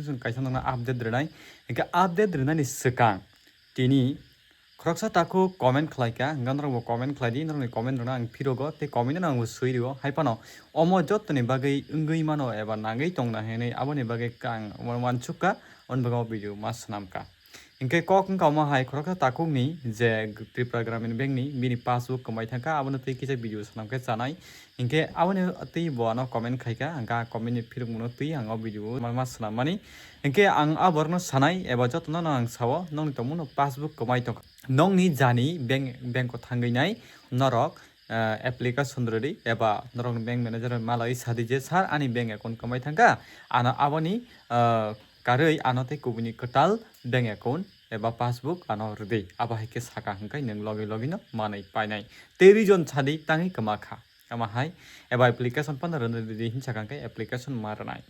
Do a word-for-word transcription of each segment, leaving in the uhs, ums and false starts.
chwng kaisa nokno update rwnai. Hingke update rwnani swkang tini khoroksa takhuk comment khlaika, hingke norokbo comment khlaidi, norokni comment rokno ang phirogo, tei comment no angbo swirio. Hai phano omo jottoni bagwi wngwi mano eba nangwi tongna hinwi aboni bagwi ang wansukha, oni bagwi o video ma swnamkha. Hingke kok wngkha omo hai khoroksa takhukni je Tripura Gramin Bank ni bini passbook kwmai thangkha, abono twi kisa video swnamkhe chanai. Hingke aboni twi bo ano comment khaikha, hingke a comment ni phirokmano twi ang o video ma swnammani. Hingke ang a borokno sanai eba jotono no ang sao, nongni tongmungno passbook kwmai tongkha. Nongni jani bank, bank o thangwi nai norok, eh, application rwdi eba norokni bank manager malai sadi je, "Sir, ani bank account kwmai thangkha, ano aboni, eh, karwi ano tei kubuni kwtal bank account eba passbook ano rwdi." Abo hai khe saka hingke nwng logi logi no manwi painai. Tei reason sadi tangwi kwma kha. Ama hai eba application phano rwna rwdi hin saka hingke application ma rwnai.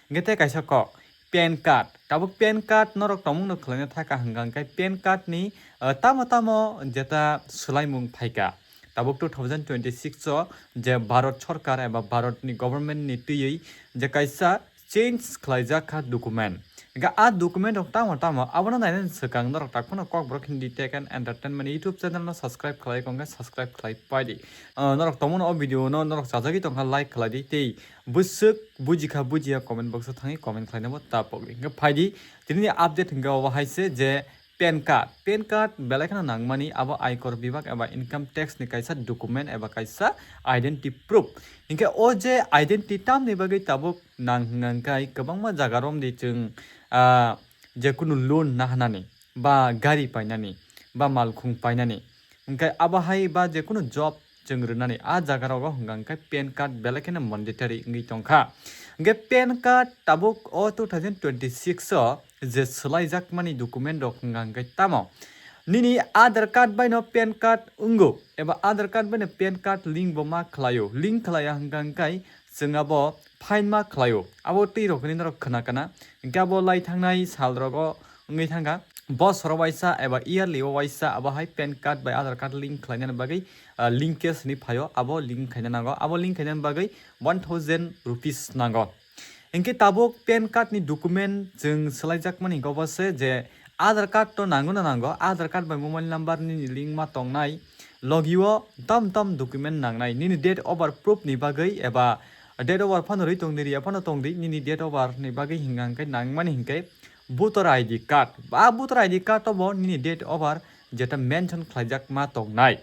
Hingke tei kaisa kok, pan card. Tabuk pan card norok tongmung no khwlaina thaka hingka hingke pan card ni, eh, tamo tamo jeta swlaimung phaika. Tabuk two thousand twenty-six o je Bharat Sarkar eba Bharat ni government ni twiwi je kaisa change khlaijak kha document. Hingke a document rok tamo tamo abono nainani swkang norok tak phano Kokborok Hindi Tech and Entertainment YouTube channel no subscribe khlai kongkhe subscribe khlai paidi. Ah, norok tongmano o video no norok chajagwi tongkha like khlaidi tei bwswk bujikha bujiya comment box o thangwi comment khlaina bo ta pokdi. Hingke phaidi tini ni update hingke obo hai se je pan card. Pan card belai kheno nangmani abo Aikor Bibhag eba Income Tax ni kaisa document eba kaisa identity proof. Hingke o je identity tamni bagwi tabuk nang hingka hingkai kwbangma jaga romdi chwng, ah, je kunu loan nahanani ba gari painani ba malkhung painani hingke abo hai ba je kunu job chwng rwnani a jaga rogo hingka hingke pan card belai kheno mandatory wngwi tongkha. Hingke pan card tabuk o two thousand twenty-six o je swlaijakmani document rok hingka hingke tamo nini Aadhaar card bai no pan card wngo eba Aadhaar card bai no pan card link bo ma khlaio, link khlaiya hingka hingke chwng abo fine ma khlaio. Abo twi rok hinwi norok khna kana hingke abo lai thangnai sal rogo wngwi thangkha. Bosoro waisa eba yearly o waisa abo hai pan card bai Aadhaar card link khlainani bagwi, ah, linkage hinwi phaio, abo link khaina nango. Abo link khainani bagwi one thousand rupees nango. Hingke tabuk pan card ni document chwng swlaijakmani hingke obo se je Aadhaar card to nango na nango, Aadhaar card bai mobile number nini link ma tongnai, logi o tam tam document nangnai, nini date of birth proof ni bagwi eba date of birth phano rwi tongdi, riya phano tongdi, nini date of birth ni bagwi hingka hingke nangmani hingke voter I D card. Ba voter I D card obo nini date of birth jeta mention khlaijak ma tongnai.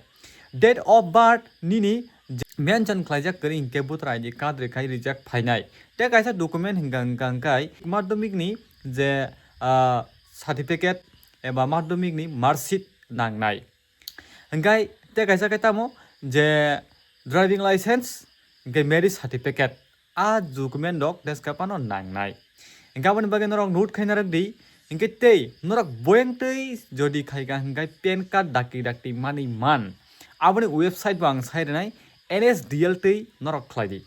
Date of birth nini je-, mention khlaijak kwrwi hingke voter I D card rwkhai reject phainai. Tei kaisa document hingka hingka hingkai madhyamik ni je, ah, certificate eba madhyamik ni mark sheet nangnai. Hingkai tei kaisa khe tamo je driving license, hingke marriage certificate, a document rok deska phano nangnai. Hingke aboni bagwi norok note khaina rwk di. Hingke tei norok boyang tei jodi khaika hingke pan card dakti dakti manwi man. Aboni website bo ang sai rwnai, N S D L tei norok khlai di.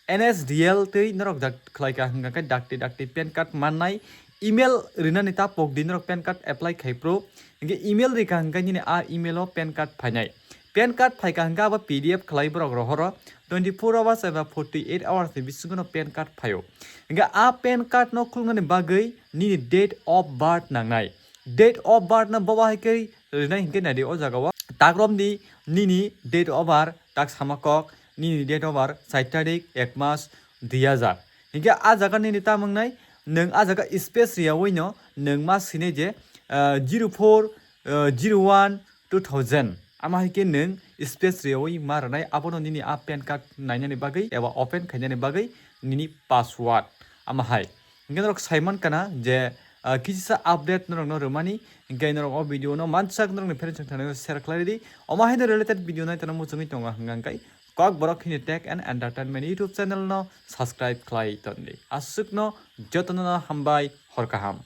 N S D L tei norok dak-, khlaika hingka khe dakti dakti pan card mannai. Email rinani ta pokdi norok pan card apply khai phuru. Hingke email rika hingke nini a email o pan card phainai. Pan card phaika hingke abo P D F khlai borok rohoro. Twenty-four hours eba forty-eight hours ni bisingo no pan card phaio. Hingke a pan card no khulnani bagwi nini date of birth nangnai. Date of birth no bobo hai khe rinai hingke naidi o jaga o. Takrom di nini date of birth tak sama kok, nini date of birth char tarik ek mas dui hajar. Hingke a jaga nini tamung nai, nwng a jaga space riyawi no nwng ma sinai je, ah, zero four, ah, zero one two thousand. Ama hai khe nwng space riyawi ma rwnai, abono nini a pan card nainani bagwi eba open khainani bagwi nini password. Ama hai. Hingke norok sai mankha na je, ah, kisa update norokno rwmani, hingke norok o video no mansak norokni friends rok thani share khlai di. Omo hai no related video nai tano muchungwi tongo hingka hingkai Kokborok Hindi Tech and Entertainment YouTube channel no subscribe khlai tondi. Aswk no jotono no hambai, hor kaham.